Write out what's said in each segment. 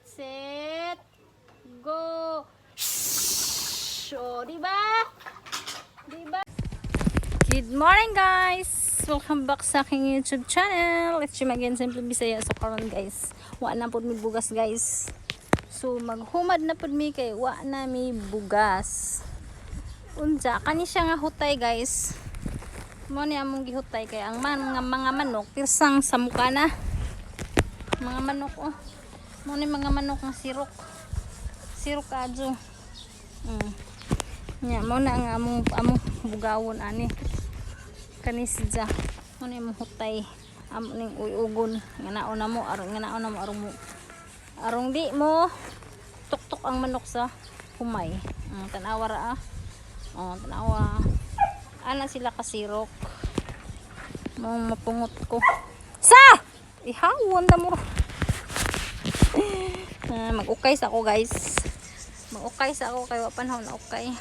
Set, go! Shhh! Oh, di ba? Di ba? Good morning, guys! Welcome back sa aking YouTube channel. It's Jim again, Simple Bisaya. So karon, guys, wa na pud mi bugas, guys. So maghumad na pud mi kay wa na mi bugas. Unsa kani siya nga hutay, guys. Mo ni among gihutay kay ang man nga mga manok pirsang sa muka na. Mga manok, oh. Mo ni mga manok nga sirok. Sirok adyo. Nya mo na ang among among bugawon ani. Kanisja. Mo ni among hutay. Amo ning uyugon nga naon na mo aron nga naon na mo arong mo arong di mo tuktok ang manok sa humay. Tanawa ra ah. Oh, tanawa. Ana sila kasirok. Mo mapungot ko. Sa! Ihawon na mo. Ah, mag-ukay sa ako, guys. Mag-ukay sa ako kay wa panahon na ukay.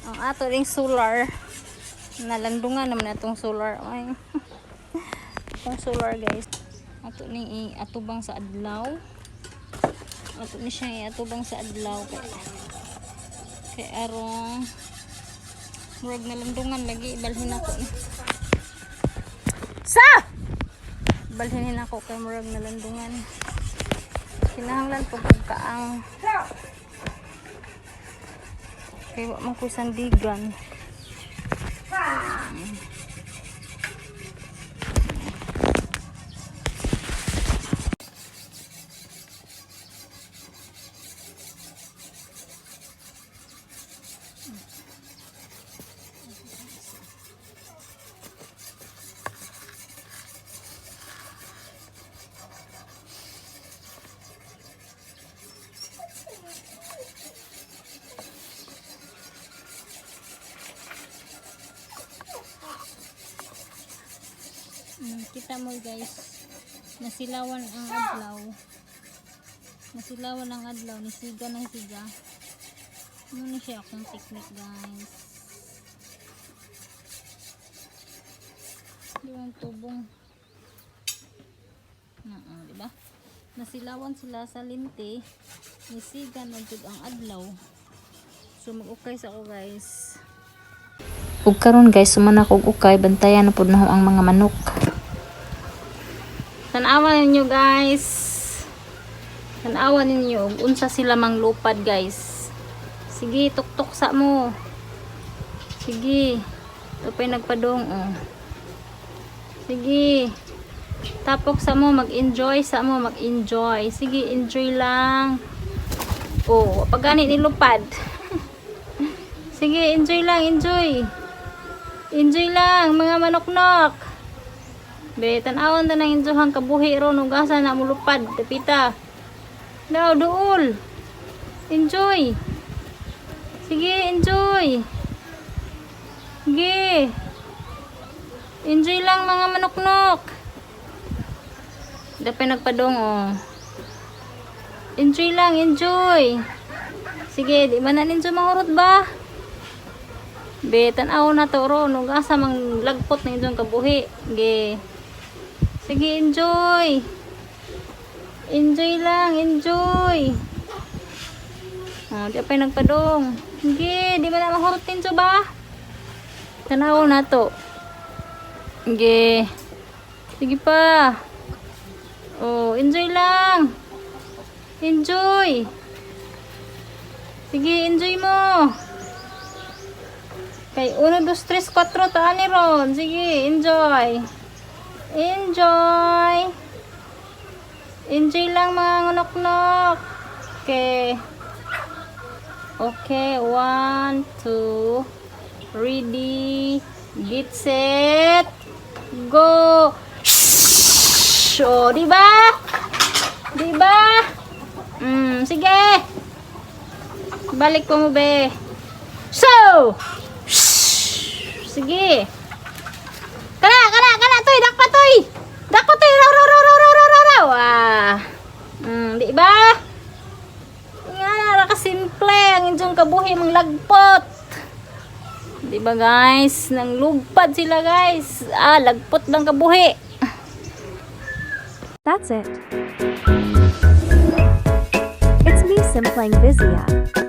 Ang ato ring solar, nalandungan naman atong solar. Ay. Atong solar, guys. Ato ning iatubang sa adlaw. Ato ni siya iatubang sa adlaw kay arong murag nalandungan lagi. Ibalhin ako ni. Sa! Balhin ako kay murag nalandungan. Kinahanglan po kog kaang. Kay wa man ko sandigan. Kita mo, guys, nasilawan ang adlaw. Nasilawan ang adlaw, nisiga na siga. Muna siya akong technique, guys. Di ba ang tubong? Na, oh, di ba? Nasilawan sila sa linte. Nisiga na jud ang adlaw. So mag-ukay sa ako, guys. Ug karon, guys, suman ako og ukay, bantayan na pud nako ang mga manok. Tanawa ninyo, guys. Tanawa ninyo ug unsa sila manglupad, guys. Sige, tuktok sa mo. Sige. Ito pa'y nagpadong, oh. Sige. Tapok sa mo, mag-enjoy sa mo, mag-enjoy. Sige, enjoy lang. Oh, pag gani nilupad. Sige, enjoy lang, enjoy. Enjoy lang, mga manoknok. Be, tan-awon ta nang enjoyhang kabuhi ron ug asa na mulupad, dapita. Daw duol. Enjoy. Sige, enjoy. Sige. Enjoy lang, mga manoknok. Dapay nagpadong, oh. Enjoy lang, enjoy. Sige, di man na ninyo mahurot ba? Be, tan-aw na to ron ug asa mang lagpot na inyong kabuhi. Sige. Sige, enjoy. Enjoy lang, enjoy. Oh, di pa nagpadong. Sige, di ba na mahurot ninyo ba? Tanaw na to. Sige. Sige pa. Oh, enjoy lang. Enjoy. Sige, enjoy mo. Kay 1, 2, 3, 4, taan ni ron. Sige, enjoy. Enjoy. Enjoy lang, mga ngunok-nok. Okay. Okay, 1, 2, ready, get set, go. Shhh! Oh, di ba? Di ba? Sige. Balik pa mo, be. So, shhh! Sige. Kana, kana, kana, toy, dakpa toy. Dakpa toy, raw, raw, raw, raw, raw, raw, raw, raw. Ah. Di ba? Nga, ra ka simple ang inyong kabuhi mang lagpot. Di ba, guys? Nang lugpad sila, guys. Ah, lagpot lang kabuhi. That's it. Simplang Visaya.